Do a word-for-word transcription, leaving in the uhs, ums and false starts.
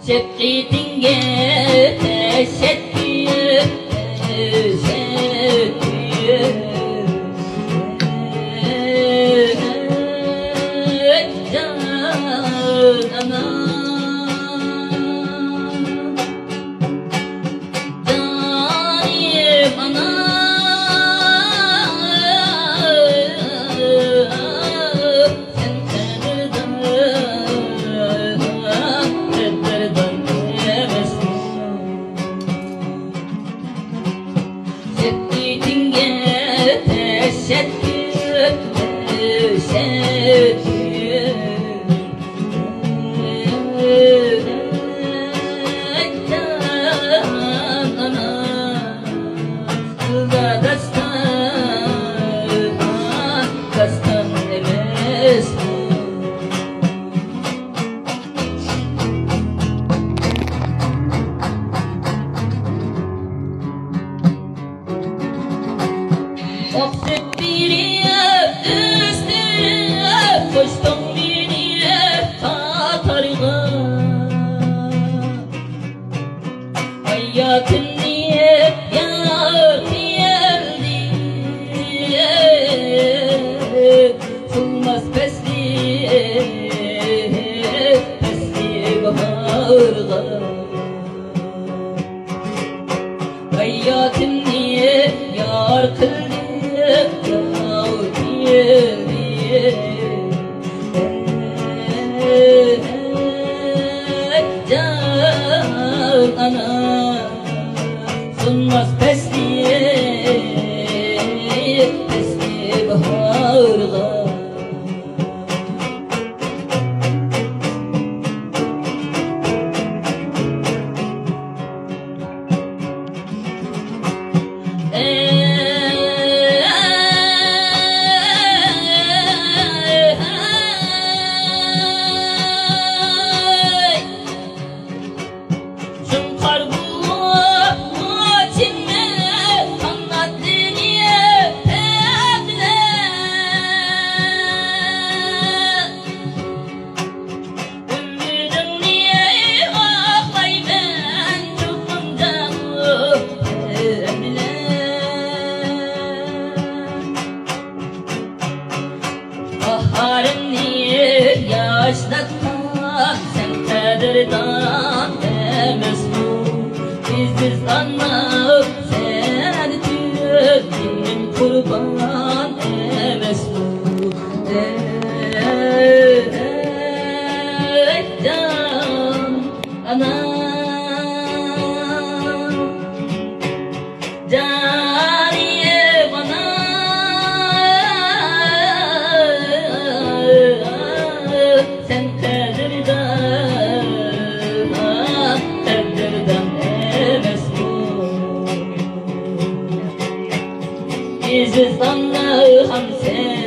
شەپقىتىڭگە تەشەككۈر، تەشەككۈر. جان ئانا، جانىم ئانا. سەن قەدىردان، قەدىردان ئەمەسمۇ؟ سەپقىتىڭگە تەشەككۈر، تەشەككۈر. جان ئانا، دىلدا داستان، داستان ئەمەس. ئوقۇتۇپ بېرىپ، ئۆستۈرۈپ، قوشتۇڭ مېنى قاتارغا. ھاياتىمنى يار قىلدى، سۇنماس پەسلى، پەسلى باھارغا. ھاياتىمنى يار قىلدى، يار قىلدى. جان ئانا، سۇنماس پەسلى، پەسلى باھارغا. شۇڭقار بۇلۇت قاناتلىنىپ پەرقلەر. ئۈمىدىڭنى ئاقلايمەن چوقۇم جانلىق ئەمىلە. باھارىمنى ياشناتقان سەن قەدىردان ئەمەسمۇ؟ ئەزىز ئانا، سەن ئۈچۈن جېنىم قۇربان ئەمەسمۇ؟ ئەي جان ئانا. جانىم ئانا، سەن قەدىردان، قەدىردان ئەمەسمۇ؟ ئەزىز ئانام سەن.